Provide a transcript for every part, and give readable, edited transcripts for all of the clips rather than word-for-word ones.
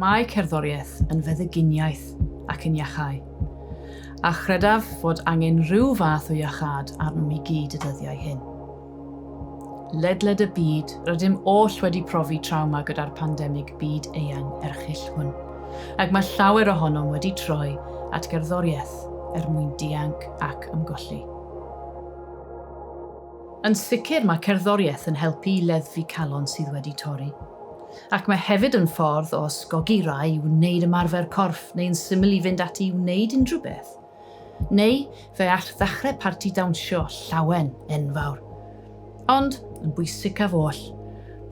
Mae cerddoriaeth yn feddyginiaeth ac yn iachau. A chredaf fod angen rhyw fath o iachâd arnom i gyd y dyddiau hyn. Ledled y byd, rydym oll wedi profi trawma gyda'r pandemig byd eang erchyll hwn, ac mae llawer ohonom wedi troi at gerddoriaeth er mwyn dianc ac ymgolli. Yn sicr mae cerddoriaeth yn helpu i leddfu calon sydd wedi torri. Ac mae hefyd yn ffordd o ysgogi rai i wneud ymarfer corff neu'n syml i fynd ati i wneud unrhyw beth. Neu fe all ddechrau parti dawnsio llawen enfawr. Ond, yn bwysicaf oll,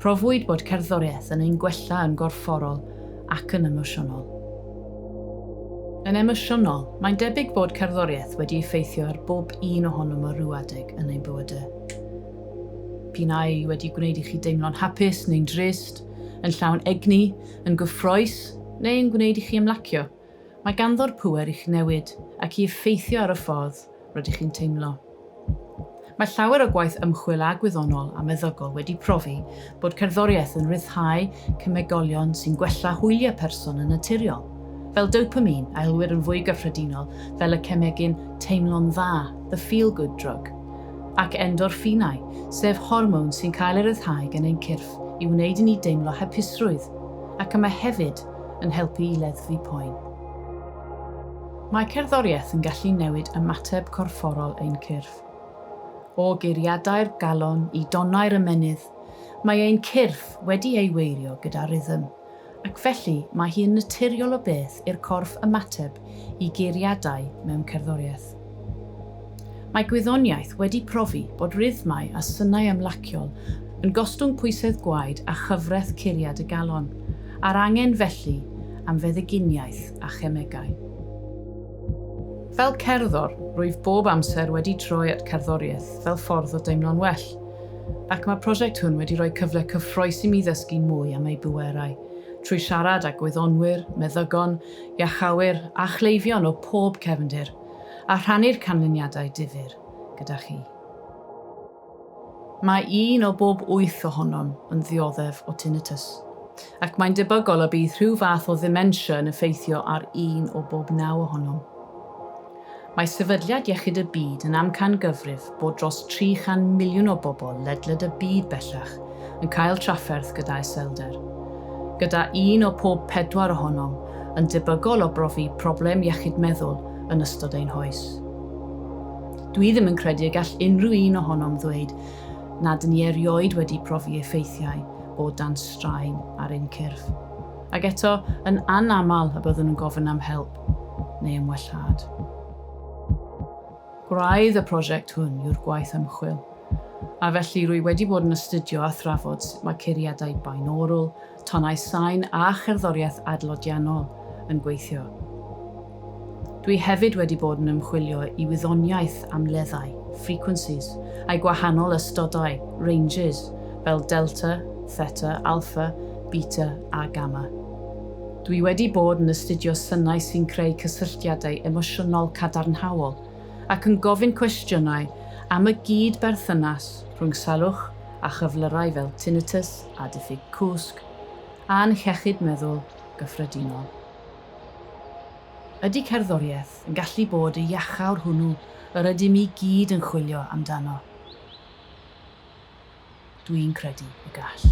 profwyd bod cerddoriaeth yn ein gwella yn gorfforol ac yn emosiynol. Yn emosiynol, mae'n debyg bod cerddoriaeth wedi effeithio ar bob un ohonom ar ryw adeg yn ein bywydau. P'un ai wedi gwneud i chi deimlo'n hapus neu'n drist, yn llawn egni, yn gyffrous, neu yn gwneud i chi ymlacio, mae ganddo'r pŵer i'ch newid ac i effeithio ar y ffordd rydych chi'n teimlo. Mae llawer o gwaith ymchwil a gwyddonol a meddygol wedi profi bod cerddoriaeth yn rhyddhau cemegolion sy'n gwella hwyliau person yn naturiol, fel dopamine, a elwir yn fwy gyffredinol fel y cemegyn 'teimlo'n dda', the feel-good drug, ac endorffinau, sef hormon sy'n cael ei ryddhau gan ein cyrff i wneud i ni deimlo hapusrwydd, ac y mae hefyd yn helpu i leddfu poen. Mae cerddoriaeth yn gallu newid ymateb corfforol ein cyrff. O geiriadau'r galon i donnau'r ymennydd, mae ein cyrff wedi ei weirio gyda rhythm, ac felly mae hi yn naturiol o beth i'r corff ymateb i geiriadau mewn cerddoriaeth. Mae gwyddoniaeth wedi profi bod rhythmau a synau ymlaciol yn gostwng pwysedd gwaed a chyfraith curiad y galon, a'r angen felly am feddyginiaeth a chemegau. Fel cerddor, rwyf bob amser wedi troi at cerddoriaeth fel ffordd o deimlo'n well, ac mae'r prosiect hwn wedi rhoi cyfle cyffrous i mi ddysgu mwy am ei bwerau, trwy siarad â gwyddonwyr, meddygon, iachawyr a chleifion o pob cefndir, a rhannu'r canlyniadau difyr gyda chi. Mae un o bob wyth ohonom yn ddioddef o tinnitus, ac mae'n debygol y bydd rhyw fath o ddementia yn effeithio ar un o bob naw ohonom. Mae Sefydliad Iechyd y Byd yn amcangyfrif bod dros 300 miliwn o bobl ledled y byd bellach yn cael trafferth gyda iselder, gyda un o pob pedwar ohonom yn debygol o brofi problem iechyd meddwl yn ystod ein hoes. Dwi ddim yn credu y gall unrhyw un ohonom ddweud nad ni erioed wedi profi effeithiau bod dan straen ar ein cyrff. Ac eto, yn anaml y byddwn yn gofyn am help neu am wellhad. Gwraidd y prosiect hwn yw'r gwaith ymchwil, a felly rwy wedi bod yn astudio a thrafod sut mae curiadau binaural, tonnau sain a cherddoriaeth adlodiannol yn gweithio. Dwi hefyd wedi bod yn ymchwilio i wyddoniaeth amleddau, frequencies, a'i gwahanol ystodau, ranges, fel delta, theta, alpha, beta a gamma. Dwi wedi bod yn astudio synau sy'n creu cysylltiadau emosiynol cadarnhaol ac yn gofyn cwestiynau am y gyd-berthynas rhwng salwch a chyflyrau fel tinnitus a diffyg cwsg, a'n hiechyd meddwl gyffredinol. Ydy cerddoriaeth yn gallu bod y iachawr hwnnw yr ydym i gyd yn chwilio amdano? Dwi'n credu y gall.